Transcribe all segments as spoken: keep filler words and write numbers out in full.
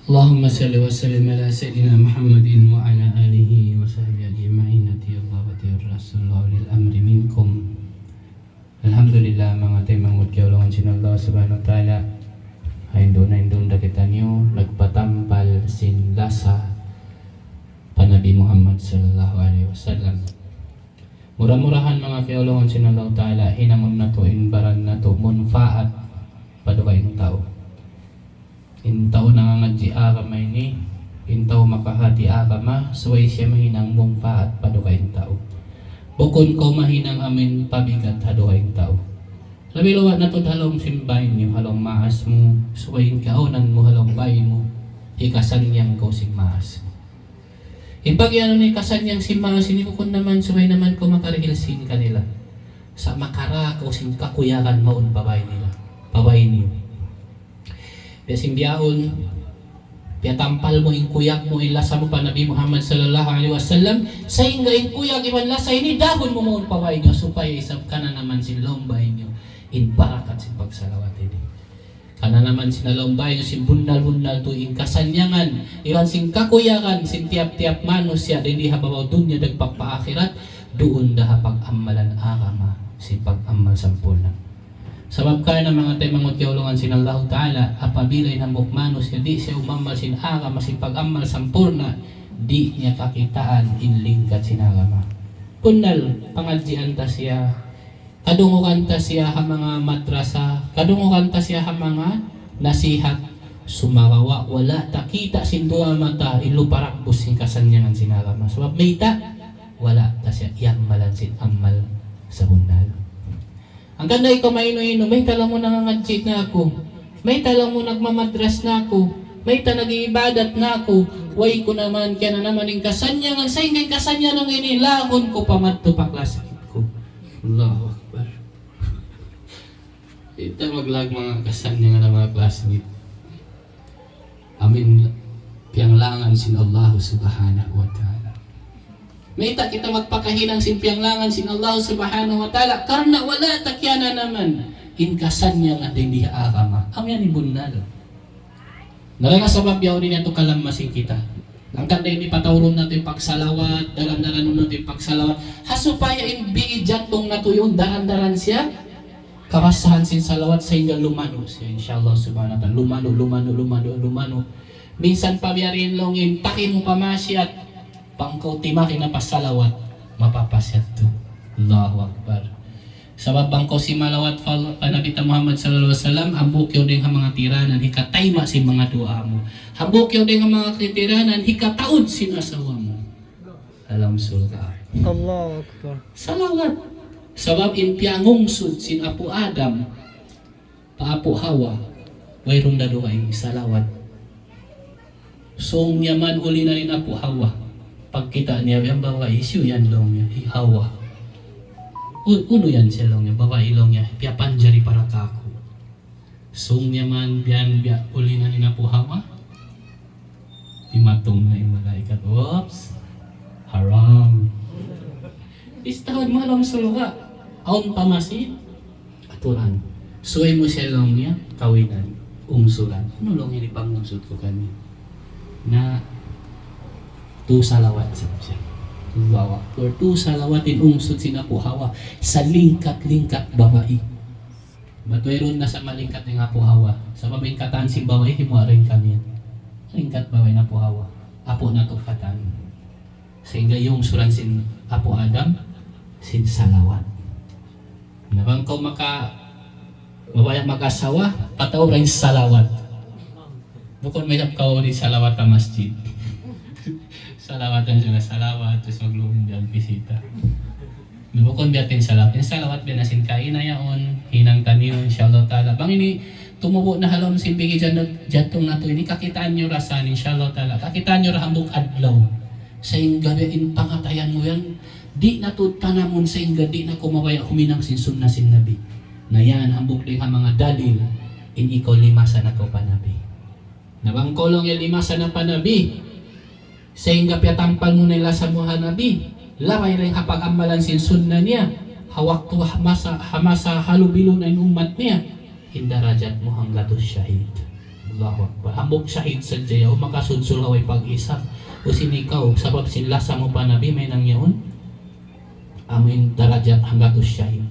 اللهم صل وسلم على سيدنا محمد وعلى آله وصحبه أجمعين. أطيعوا الله وأطيعوا الرسول وأولي الأمر منكم. Alhamdulillah, manga taymanghud kiyaulungan sin Allah Subhanahu wa Ta'ala. Hain duun, hain duun da kitaniyu nagpatampal sin lasa pa Nabi Muhammad sallallahu alayhi wasallam. Mura-murahan, manga kiyaulungan sin Allah Ta'ala, hinangun natu' in baran natu' munpaat pa dugaing tau. In tau nangangadji' agama ini, in tau makahati agama, subay siya mahinang munpaat pa dugaing tau. Bukun kaw mahinang amuin pabigat ha dugaing tau. Labi-labi na tuud ha lawm sin bāy niyu, ha lawm maas mu, subay in kaawnan mu ha lawm bāy mu, hikasannyang kaw sin maas mu. In pag-iyanun hikasannyang sin maas ini bukun naman subay naman kaw makarihil sin kanila. Sa' makarā kaw sin kakuyagan mawn pa bāy nila, pa bāy niyu. Biya' sin bihaun, piyatampal mu in kuyag mu, in lasa mu pa Nabi Muhammad sallallahu alayhi wasallam, sahingga in kuyag iban lasa ini dahun mu mawn pa bāy niyu, supaya isab kananaman sin lawm bāy niyu in barakat sin pagsalawat ini. Kananaman sin lawm bāy niyu sin bunnal-bunnal tuud in kasannyangan iban sin kakuyagan sin tiyap-tiyap manusiya' dayn di ha babaw dunya dagpak pa akhirat, duun da ha pag-ammalan agama sin pag-ammal sampurna'. Sabab karna', manga taymanghud kiyaulungan sin Allahu Ta'ala, apabila in hambuuk manusiya' di' siya umamal sin agama sin pag-ammal sampurna', di' niya kakitaan in lingkat sin agama. Bunnal, pangadjian ta siya, kadungugan ta siya ha manga madrasa, kadungugan ta siya ha manga nasihat, sumagawa' wala' ta kita' sin duwa mata in lupa dagbus sin kasannyangan sin agama. Sabab mayta', wala' ta siya iyammalan sin ammal sabunnal. Hangkan da ikaw mainu-inu, mayta' laung mu nangangadji' na aku, mayta' laung mu nagmamadras na aku, mayta' nag-iibadat na aku, way ku naman kiyananaman in kasannyangan, sahingga in kasannyangan ini lagun ku pa madtu pa klasmate ku. Allahu Akbar. Kita maglag manga kasannyangan ha manga klasmate. Amuin piyanglangan sin Allah Subhanahu wa Ta'ala. Mayta' kita magpakahinang sin piyanglangan sin Allah Subhanahu wa Ta'ala? Karna' wala' ta kiyananaman in kasannyangan dayn di ha agama. Amu yan in bunnal. Na dayn ha sabab yaun ini atu kalamma sin kita. Hangkan da ini pataurun natu' in pagsalawat, daran-daranun natu' in pagsalawat. Ha supaya in bigi jantung natu' yaun daran-daran siya kabasahan sin salawat sahingga lumanu' siya, insya Allah subhanahu wa ta'ala. Lumanu', lumanu', lumanu', lumanu'. Minsan pa biya' diin laung in, taki mu pa maksiyat, bang kaw timaki na pa salawat, mapapas yadtu. Allahu Akbar. Sabab bang kaw simalawat pa, pa Nabi ta Muhammad sallallahu alayhi wasallam, hambuuk yaun dayn ha manga tiranan hikatayma' sin manga duwaa mu. Hambuuk yaun dayn ha manga tiranan hikataud sin asawa mu ha lawm surga'. Allahu Akbar. Salawat. Sabab in piyangungsud sin Apu' Adam pa Apu' Hawa, wayruun da dugaing, salawat. Sūng niya man ulinan in Apu' Hawa. Pagkita' niya, yan babai, hisiyu yan laung niya, hi Hawa. U-, unu yan siya laung niya, babai laung niya, piyapanjari para kāku'. Sūng niya man, biya' yan, biya' ulinan in Apu' Hawa. Timatung na in malaikat. Oops. Haram. Istahud mu ha lawm surga'. Awn pa masi aturan. Subay mu siya laung niya kawinan, ungsuran. Unu laung niya in pangungsud ku kaniya? Na tu salawat sa siya. Allahu Akbar. Tu salawat in ungsud sin Apu' Hawa. Sa lingkat-lingkat babai. Bat wayruun na sa malingkat dayn ha Apu' Hawa. Sabab in katan sin babai, kimuha' dayn kaniya. Lingkat babai in Apu' Hawa. Apu' natu' katan. Sahingga iyungsuran sin Apu' Adam sin salawat. Na bang kaw maka-, mabaya' mag-asawa, pataura in salawat. Bukun mahirap kaw di' salawat ha masjid. Salawatan sila, salawat, tas maglum diyan pisita. Na bukun biya' in salawat. In salawat biya' na sin kaina yaun, hinang taniyu, insya Allah ta'ala. Bang ini tumubu' na ha lawm sin bigi jan-, jantung natu' ini, kakitaan niyu ra sa, insya Allah ta'ala. Kakitaan niyu ra hambuuk adlaw. Sahingga biya' in pangatayan mu yan, di' na tuud tanamun sahingga di' na kaw mabaya' huminang sin sunna sin Nabi. Na yan, hambuuk dayn ha manga dalil, in ikaw limasa na kaw pa Nabi. Na bang kaw laung niya limasa na pa Nabi, sahingga piyatampal mu na in lasa mu ha Nabi, labay dayn ha pag-ammalan sin sunna niya, ha waktu ha masa, ha masa halubilu na in ummat niya, in darajat mu hanggatus shahid. Allahu Akbar. Hambuuk shahid sadja yaun, makasudsul ha way pag-isab. Ubus in ikaw, sabab sin lasa mu pa Nabi, mahinang yaun. Amuin darajat hanggatus shahid.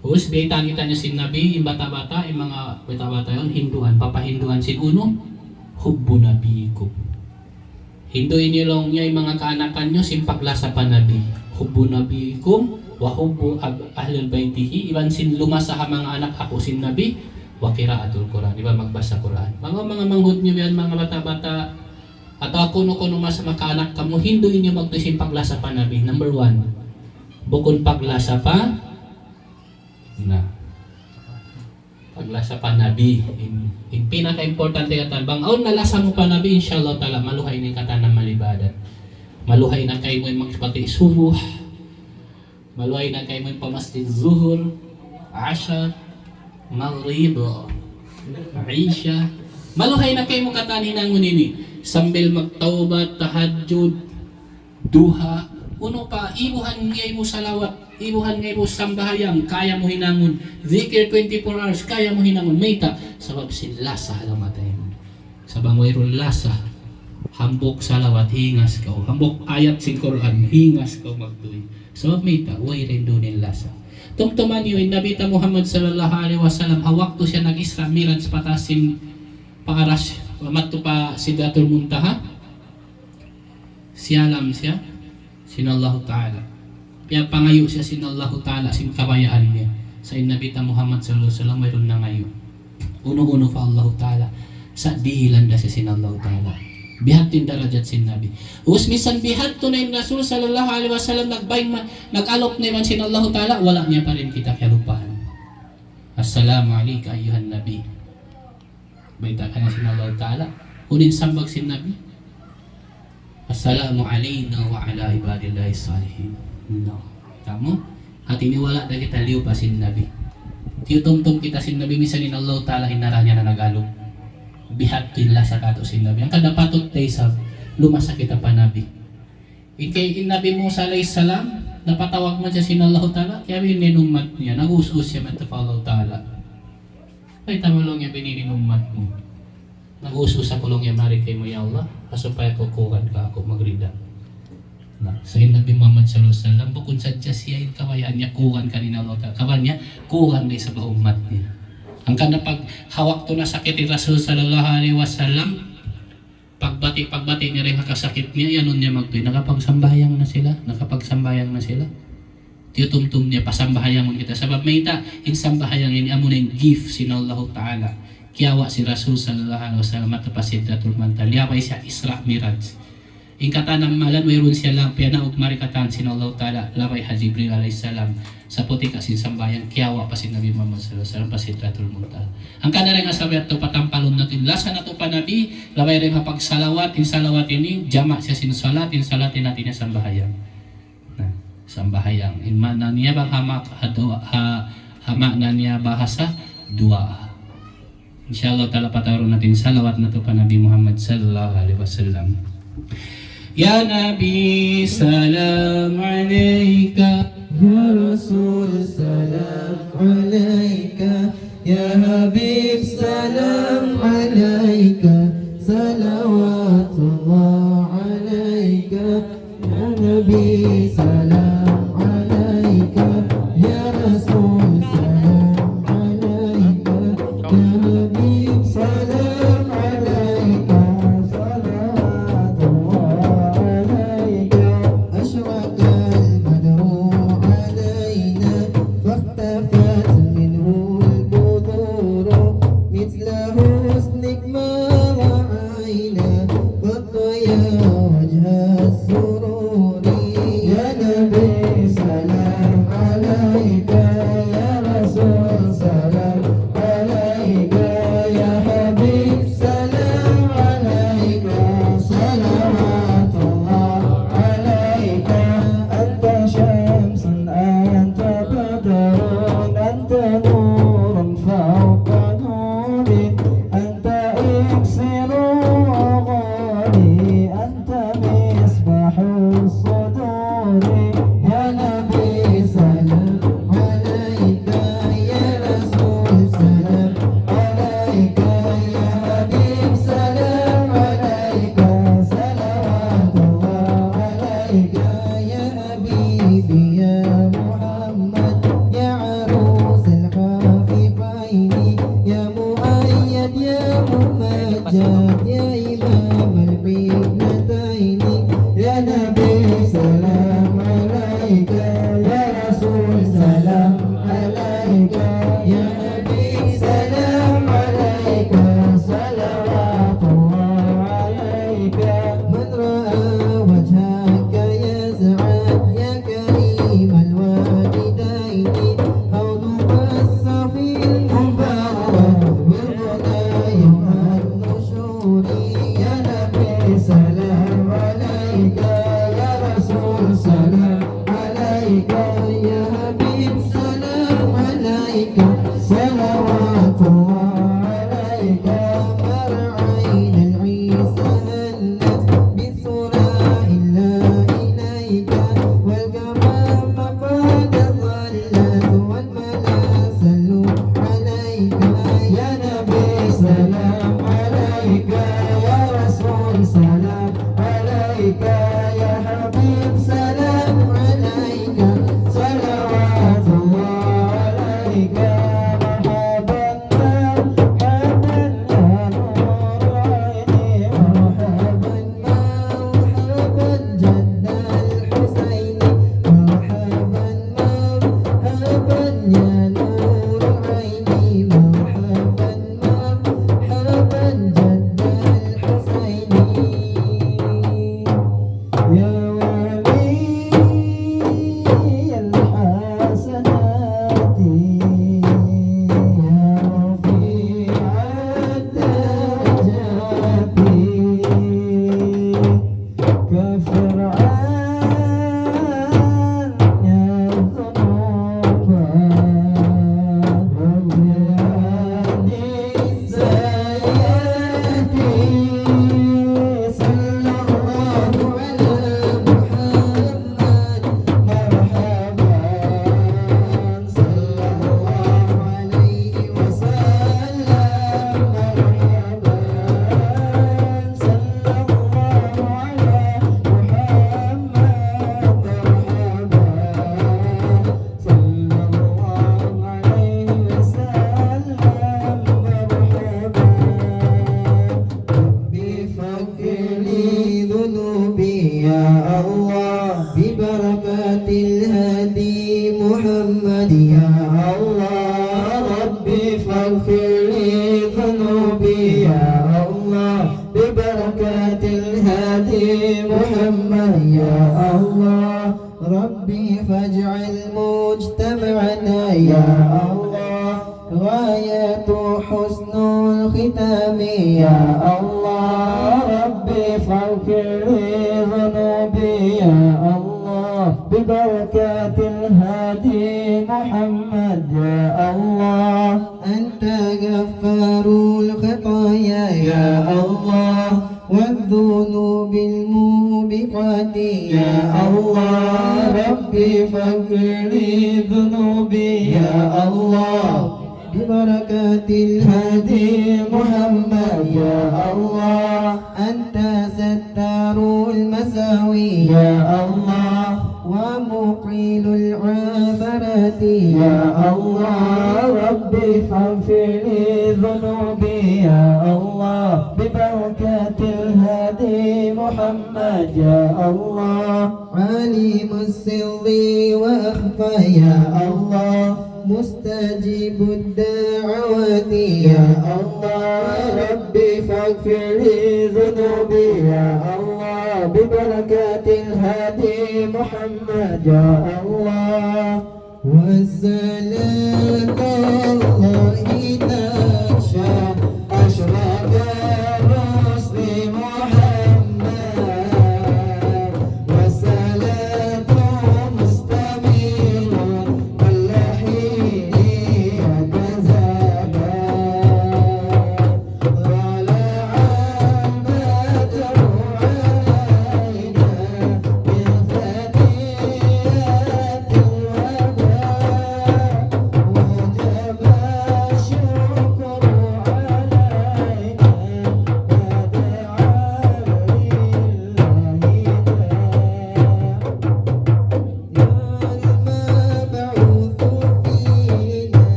Ubus, biyaytaan kitaniyu sin Nabi, in bata'-bata', in manga bata'-bata' yaun, hinduan, papahinduan sin unu, hubbu nabiyikum. Hindu' niyu laung niya in manga kaanakan niyu sin paglasa pa Nabi. Hubbu nabiyikum wa hubbu ab-, ahlil baytihi, iban sin lumasa ha manga anak apu' sin Nabi, wa qiraatul Qur'an, iban magbasa Qur'an. Manga, manga manghud niyu yan, manga bata'-bata', atawa kunu-kunu masa makaanak kamu, hindu' niyu magtuy sin paglasa pa Nabi. Number one. Bukun paglasa pa, na. Paglasa pa Nabi. In, in pinaka-importante katan. Bang awn na lasa mu pa Nabi, insya Allah ta'ala, maluhay na in katan amal ibadat. Maluhay na kaymu in magpati subuh. Maluhay na kaymu in pamasjid zuhur, asar, maghrib, isya. Maluhay na kaymu katan hinangun ini. Sambil magtawbat, tahajjud, duha, unu pa, ibuhan kaymu salawat, ibuhan kaymu sambahayang, kaya mu hinangun, zikir twenty-four hours, kaya mu hinangun, mayta', sabab sin lasa ha lawm atay mu. Sa' bang wayruun lasa, hambuuk salawat, hingas kaw, hambuuk ayat sin Qur'an, hingas kaw magtuy. Sabab mayta', way rindu in lasa. Tumtuma niyu, in Nabi ta Muhammad sallallahu alayhi wasallam, ha waktu siya nag-Isra Miraj pa taas sin, pa Arash, madtu pa Sidratul Muntaha, siyalam siya sin Allahu Ta'ala. Piyapangayu' siya sin Allahu Ta'ala sin kabayaan niya. Sa' in Nabi ta Muhammad sallallahu alayhi wasallam wayruun nangayu'. Unu-unu pa Allahu Ta'ala. Sa' dihilan da siya sin Allahu Ta'ala. Biya' ha yan in darajat sin Nabi. Ubus minsan biya' ha yan in Rasul sallallahu alayhi wasallam nagbaying ma-, nag-alup na iban sin Allahu Ta'ala, wala' niya pa rin kita kiyalupahan. Assalamu alayka ayyuhan Nabi. Bayta' kaniya sin Allahu Ta'ala. Unu in sambag sin Nabi? Assalamu alayna wa ala ibadillahis salihin. No. Kamu? Hati niya wala' da kita liyupa sin Nabi. Tiyutumtum kita sin Nabi, misan in Allahu Ta'ala in nara niya na nag-alup. Biya' ha yan in lasa katu' sin Nabi. Hangkan da patut da isab, lumasa kita pa Nabi. In kay in Nabi Musa alayhis salam, napatawag man siya sin Allahu Ta'ala, kiyabin niya in ummat niya, nag-us-us siya madtu pa Allahu Ta'ala. Ay, tama laung niya, binin in ummat mu. Nag-us-us aku laung niya mari kaymu, ya Allah, ha supaya kaw kuwan ka aku magrida. Na, sa' in Nabi Muhammad sallallahu alayhi wasallam, bukun sadja siya in kabayaan niya kuwan kan in Allahu Ta'ala. Kabayaan niya kuwan da isab ha ummat niya. Hangkan na pag ha waktu nasakit in Rasul sallallahu alayhi wasallam, pagbati', pagbati' niya dayn ha kasakit niya, iyanun niya magtuy. Nakapagsambahayang na sila, nakapagsambahayang na sila. Tiyutumtum niya, pasambahayangun kita. Sabab mayta', in sambahayang ini, amuna in gift sin Allahu Ta'ala. Kiyawa' sin Rasul sallallahu alayhi wasallam madtu pa Sidratul Muntaha. Liyabay siya Isra Miraj. In katan amalan, wayruun siya lang, piyanaug mari katan sin Allahu Ta'ala, labay ha Jibril alayhis salam. Sa' putika sin sambahayang, kiyawa' pa sin Nabi Muhammad sallallahu alayhi wasallam pa Sidratul Muntaha. Hangkan na dayn ha sabab yadtu patampalun natu' in lasa natu' pa Nabi, labay dayn ha pagsalawat, in salawat ini, jama' siya sin salat, in salat ini hati niya sambahayang. Na, sambahayang. In maana niya bang ha ma-, ha duwa, ha, ha maana niya bahasa, duwaa. Insya Allah ta'ala pataurun natu' in salawat natu' pa Nabi Muhammad sallallahu alayhi wasallam. يا نبي سلام عليك. يا رسول سلام عليك. يا حبيب سلام عليك. صلوات الله عليك. يا نبي سلام عليك. يا رسول سلام عليك. يا حبيب سلام عليك. صلوات الله عليك. أشرق البدر علينا فاختفت منه البدور مثل حسنك ما رأينا قط يا وجه السرور. يا نبي سلام عليك، يا رسول سلام عليك، يا حبيب يا إمام القبلتين، يا نبي سلام عليك، يا رسول سلام عليك، يا حبيب سلام عليك، صلوات الله عليك. من رأى وجهك يسعد، يا كريم الوالدين، حوضك الصافي المبارك بالهدى يوم النشور. يا نبي سلام عليك، يا رسول سلام عليك، يا حبيب سلام عليك، صلوات الله عليك. مرعينا العيسى هنت بالسرى إلا إليك، والغمام قد ظلت والملائكة صلوا عليك. يا نبي سلام عليك، يا رسول سلام عليك، يا حبيب سلام عليك، صلوات الله عليك. مرحبا، مرحبا يا نور عيني، مرحبا، مرحبا جد الحسين، مرحبا، مرحبا يا نور عيني، مرحبا، مرحبا جد الحسين. يا ولي الحسنات، يا رفيع الدرجات، كفر عني الذنوب وجعلني سيدي، صلى الله على محمد، مرحبا، صلى الله عليه وسلم، مرحبا، صلى الله على محمد، مرحبا. صلى الله عليه وسلم. مرحبا. رب فاغفر لي ذنوبي يا الله، ببركة الهادي محمد يا الله. رب فاغفر لي ذنوبي يا الله، ببركة الهادي محمد يا الله. ربي فاجعل مجتمعنا يا الله غاية حسن الختام يا الله. ربي فاغفر لي ذنوبي يا الله، ببركة الهادي محمد يا الله. أنت غفار الخطايا يا الله، والذنوب الموبقات يا الله. ربي فاغفر لي ذنوبي يا الله، ببركة الهادي محمد يا الله. أنت ستار المساوي يا الله، ومقيل العثرات يا الله. ربي فاغفر لي ذنوبي يا الله، ببركة الهادي محمد يا الله. عالم السر وأخفى يا الله، مستجيب الدعوات يا الله. ربي فاغفر لي ذنوبي يا الله، ببركة الهادي محمد يا الله. والصلاة الله تغشى أشرف الرسل محمد، والصلاة مستمر واللحين يتزايد. طلع البدر علينا من ثنيات الوداع.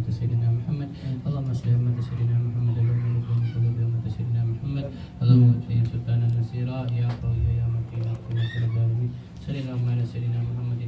أمة سيدنا محمد. اللهم اصلح أمة سيدنا محمد. اللهم نجنا من قلوب أمة سيدنا محمد. اللهم وفقهم سلطانا نصيرا يا قوي يا متين يا قوي يا رب العالمين. صل اللهم على سيدنا محمد.